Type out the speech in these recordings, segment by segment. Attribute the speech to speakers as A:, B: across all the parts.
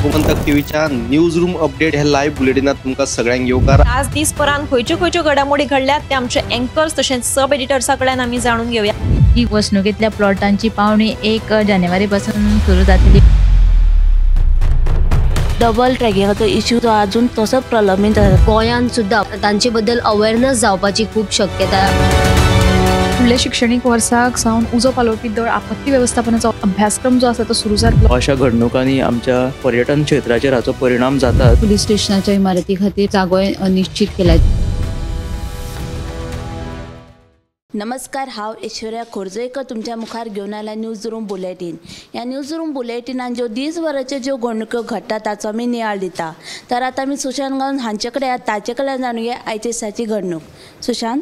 A: गोमंतक टीव्हीच्या news room update ह्या live बुलेटिनात तुमकां सगळ्यांक येवकार।
B: आज दिसभरान खंयच्यो खंयच्यो घडामोडी घडल्यात ते आमचे अँकर्स तशेंच सब एडिटर्सा कडल्यान आमी जाणून घेवया।
C: ही वसणुकेंतल्या प्लॉटांची पावणी 1 जानेवारी पासून सुरू जातली।
D: डबल ट्रॅकिंगाचो इश्यू जो अजून तसोच प्रलंबीत आसा।
E: गोंयांत सुद्दां तांचे बद्दल अवेअरनेस जावपाची खूब शक्यता।
F: फुडल्या शिक्षणीक वर्साक सावन उजो पालोवपी दळ आपत्ती वेवस्थापनाचो अभ्यासक्रम जो आसा तो सुरू जातलो।
G: अशा घडणुकांनी आमच्या पर्यटन क्षेत्राचेर हाचो परिणाम जाता।
H: पुलीस स्टेशनाच्या इमारती खातीर जागो निश्चित केला।
D: नमस्कार, हांव ऐश्वर्या खोर्जोयकर तुमच्या मुखार घेवन आयला न्यूज रूम बुलेटीन। ह्या न्यूज रूम बुलेटिनान ज्यो दीसभराच्यो ज्यो घडणुको घडटा ताचो आमी नियाळ दिता। तर आतां आमी सुशांत गांवस हांचे कडेन ताचे कडल्यान जाणुया आयच्या दिसाची घडणूक। सुशांत,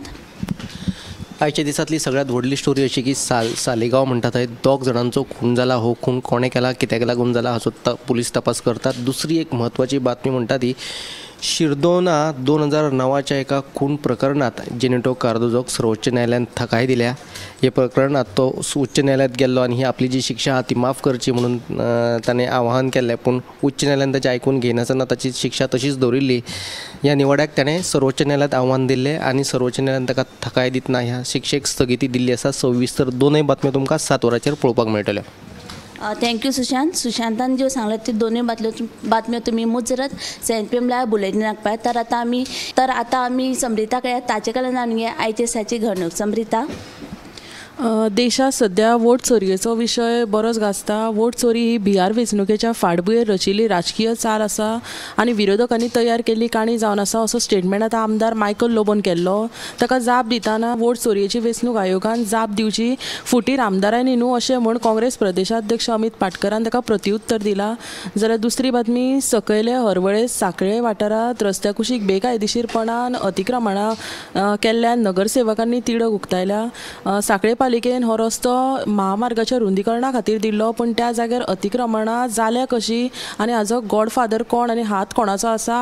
A: आयच्या दिसांतली सगळ्यात व्हडली स्टोरी अशी की सालेगांव म्हणटा थंय 2 जाणांचो खून जाला। हो खून कोणें केला, कित्याक लागून जाला हाचो पुलीस तपास करतात। दुसरी एक म्हत्वाची बातमी म्हणटा ती शिरदोना 2009च्या एका खून प्रकरणात जेनिटो कार्दोजोक सर्वोच्च न्यायालयान थकाय दिल्या। हे प्रकरणात तो उच्च न्यायालयात गेल्लो आनी ही आपली जी शिक्षा आहा ती माफ करची म्हणून ताणें आवाहन केल्लें, पूण उच्च न्यायालयान ताचें आयकून घेयनासतना ताची शिक्षा तशीच दवरिल्ली। ह्या निवाड्याक ताणें सर्वोच्च न्यायालयात आव्हान दिल्लें आनी सर्वोच्च न्यायालयान ताका थकाय दितना ह्या शिक्षेक स्थगिती दिल्ली आसा। सविस्तर दोनूय बातम्यो तुमकां 7 वरांचेर पळोवपाक मेळटल्यो।
D: Thank you Sushant. सुशांतान ज्यो सांगलें त्यो दोनूय बातम्यो तुमी मुजरत 7 PM live बुलेटिनाक पळयात। तर आतां आमी समृता कडेन ताचे कडल्यान जाणुया आयच्या दिसाची घडणूक। समृता,
I: देशात सध्या वोट चोरयेचो विशय बरोच गाजता। वोट चोरी ही बिहार वेंचणुकेच्या फाटभुंयेर रचिल्ली राजकीय चाल आसा आनी विरोधकांनी तयार केल्ली काणी जावन आसा असो स्टेटमेंट आतां आमदार मायकल लोबोन केल्लो। ताका जाप दितना वोट चोरयेची वेंचणूक आयोगान जाप दिवची फुटीर आमदारांनी न्हू अशें म्हूण काँग्रेस प्रदेशाध्यक्ष अमित पाटकरान ताका प्रत्युत्तर दिलां। जाल्यार दुसरी बातमी, सकयले हरवळे सांखळे वाठारांत रस्त्या कुशीक बेकायदेशीरपणान अतिक्रमणां केल्ल्यान नगरसेवकांनी तिडक उक्तायल्या। सांखळे पालिकेन हो रस्तो महामार्गाच्या रुंदीकरणा खातीर दिल्लो, पूण त्या जाग्यार अतिक्रमणां जाल्या कशी आनी हाजो गॉडफादर कोण आनी हात कोणाचो आसा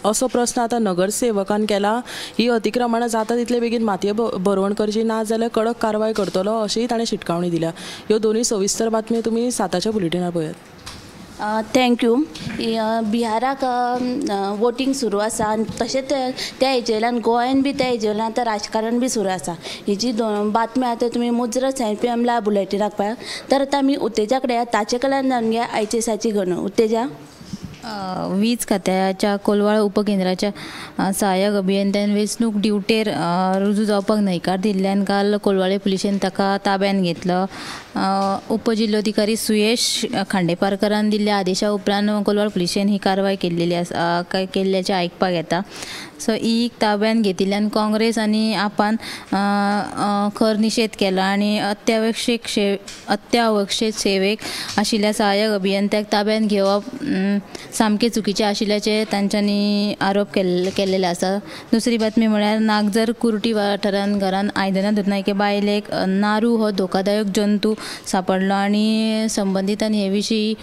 I: असो प्रस्न आतां नगरसेवकान केला। ही अतिक्रमणां जाता तितले बेगीन मातये भरवण करची, ना जाल्यार कडक कारवाय करतलो अशीय ताणें शिटकावणी दिल्या। ह्यो दोनूय सविस्तर बातम्यो तुमी 7च्या बुलेटिनार पळयात।
D: Thank you. बिहाराक वोटींग सुरू आसा आनी तशेंच त्या हेजेल्यान गोंयान बी त्या हेजेल्यान आतां राजकारण बी सुरू आसा। ही जी बातमी आसा तुमी मुजरत 7 PM live बुलेटिनाक पळयात। तर आतां आमी उत्तेजा कडेन ताचे कडल्यान जाणुया आयच्या दिसाची घडणूक। उत्तेजा,
C: वीज खात्याच्या कोलवाळ उपकेंद्राच्या सहाय्यक अभियंत्यान वेंचणूक ड्युटेर रुजू जावपाक न्हयकार दिल्ल्यान काल कोलवाळे पुलिशेन ताका ताब्यात घेतलो। उपजिल्लोधिकारी सुयेश खांडेपारकरान दिल्ल्या आदेशा उपरांत कोलवाळ पुलिशेन ही कारवाय केल्लेली आसा केल्ल्याचें आयकपाक येता। सो ही ताब्यात घेतिल्ल्यान काँग्रेस आनी आपान खर निशेध केला आनी अत्यावश्यक सेवेक आशिल्ल्या सहाय्यक अभियंत्याक ताब्यात घेवप सामकें चुकीचें आशिल्ल्याचें तांच्यांनी आरोप केल्लेले आसा। दुसरी बातमी म्हळ्यार नागझर कुर्टी वाठारांत घरान आयदनां धुतना एके बायलेक नारू हो धोकादायक जंतू सांपडलो आनी संबंदितांनी हे विशीं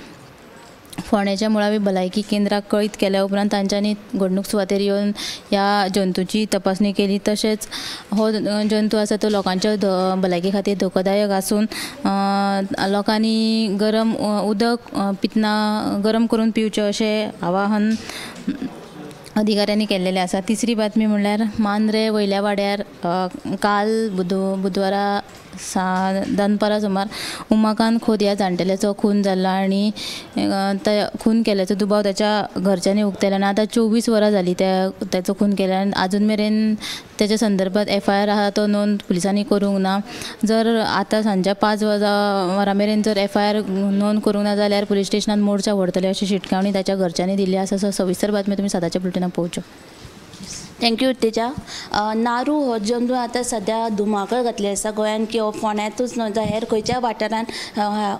C: फोंड्याच्या मुळावी भलायकी केंद्राक कळीत केल्या उपरांत तांच्यांनी घडणूक सुवातेर येवन ह्या जंतूची तपासणी केली। तशेंच हो जंतू आसा तो लोकांच्या भलायकी खातीर धोकोदायक आसून लोकांनी गरम उदक पितना गरम करून पिवचें अशें आवाहन अधिकाऱ्यांनी केल्लेलें आसा। तिसरी बातमी म्हणल्यार मांद्रे वयल्या वाड्यार काल बुधवारा दनपारा सुमार उमाकांत खोत ह्या जाणटेल्याचो खून जाल्लो आनी खून केल्याचो दुबाव ताच्या घरच्यांनी उक्तायला आनी आतां 24 वरां जालीं ताचो खून केल्या आनी आजून मेरेन ताच्या संदर्भात FIR आहा तो नोंद पुलिसांनी करूंक ना। जर आतां सांजच्या 5 वरां मेरेन जर FIR नोंद करूंक ना जाल्यार पुलीस स्टेशनान मोर्चा व्हरतले अशी शिटकावणी ताच्या घरच्यांनी दिल्ली आसा। सो सविस्तर बातमी तुमी 7च्या बुलेटिनाक पळोवच्यो।
D: Thank you Teja. नारू हो जंतू आतां सद्या धुमाकूळ घातले आसा गोंयांत की हो फोंड्यांतूच न्हय जाल्यार हेर खंयच्याय वाठारांत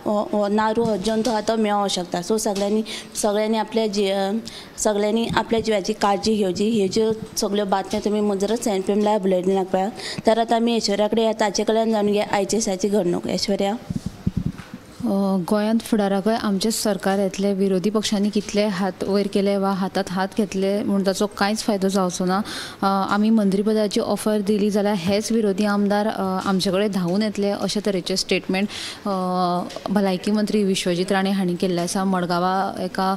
D: हो नारू हो जंतू आहा तो मेळोंक शकता। सो सगळ्यांनी आपल्या जिवाची काळजी घेवची। ह्यो ज्यो सगळ्यो बातम्यो तुमी मुजरत 7 PM live बुलेटिनाक पळयात। तर आतां आमी ऐश्वर्या कडेन ताचे कडल्यान जाणुया आयच्या दिसाची घडणूक। ऐश्वर्या,
H: गोंयांत फुडाराकय आमचेंच सरकार येतलें. विरोधी पक्षांनी कितले हात वयर केले वा हातांत हात घेतले म्हूण ताचो कांयच फायदो जावचो ना. आमी मंत्रीपदाची ऑफर दिली जाल्यार हेच विरोधी आमदार आमचे कडेन धांवून येतले अशे तरेचें स्टेटमेंट भलायकी मंत्री विश्वजीत राणे हांणी केल्लें आसा. मडगांवा एका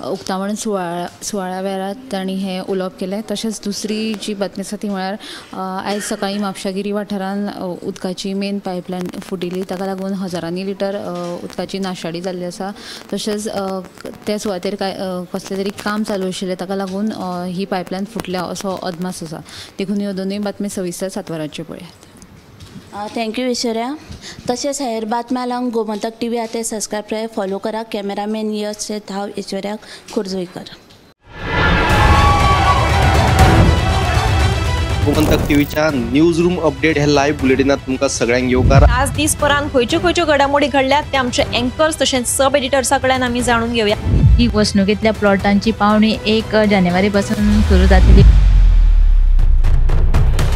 H: उक्तावण सुवाळ्या वेळार तांणी हें उलोवप केलें. तशेंच दुसरी जी बातमी आसा ती म्हळ्यार आयज सकाळीं म्हापशागिरी वाठारांत उदकाची मेन पायपलायन फुटिल्ली, ताका लागून हजारांनी लिटर उदकाची नाशाडी जाल्ली आसा. तशेंच त्या सुवातेर काय कसलें तरी काम चालू आशिल्लें, ताका लागून ही पायपलायन फुटल्या असो अदमास आसा. देखून ह्यो दोनूय बातमी सविस्तर 7 वरांचेर पळयात.
D: थँक्यू ऐश्वर्या. तशेंच हेर बातम्या लागून गोमंतक टीव्ही आतां सबस्क्रायब करा, फॉलो करा. कॅमेरामॅन यश हांव ऐश्वर्या खोर्जुंवेकर.
A: गोमंतक टीव्हीच्या न्यूज रूम अपडेट ह्या लाईव्ह बुलेटिनात तुमकां सगळ्यांक येवकार.
B: आज दीसभरांत खंयच्यो खंयच्यो घडामोडी घडल्यात ते आमचे अँकर्स तशेंच सब एडिटर्सा कडल्यान आमी जाणून घेवया.
C: ही वसणुकेंतल्या प्लॉटांची पावणी 1 जानेवारी पासून सुरू जातली.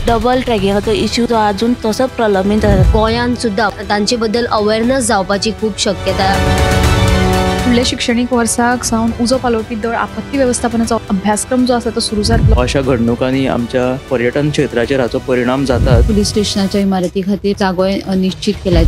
D: डबल ट्रॅकिंगाचो इश्यू जो अजून तसोच प्रलंबीत आसा.
E: गोंयांत सुद्दां तांचे बद्दल अवेअरनेस जावपाची खूब शक्यता.
F: फुडल्या शिक्षणीक वर्साक सावन उजो पालोवपी दळ आपत्ती वेवस्थापनाचो अभ्यासक्रम जो आसा तो सुरू जातलो.
G: अशा घडणुकांनी आमच्या पर्यटन क्षेत्राचेर हाचो परिणाम जाता.
H: पुलीस स्टेशनाच्या इमारती खातीर जागोय निश्चित केला.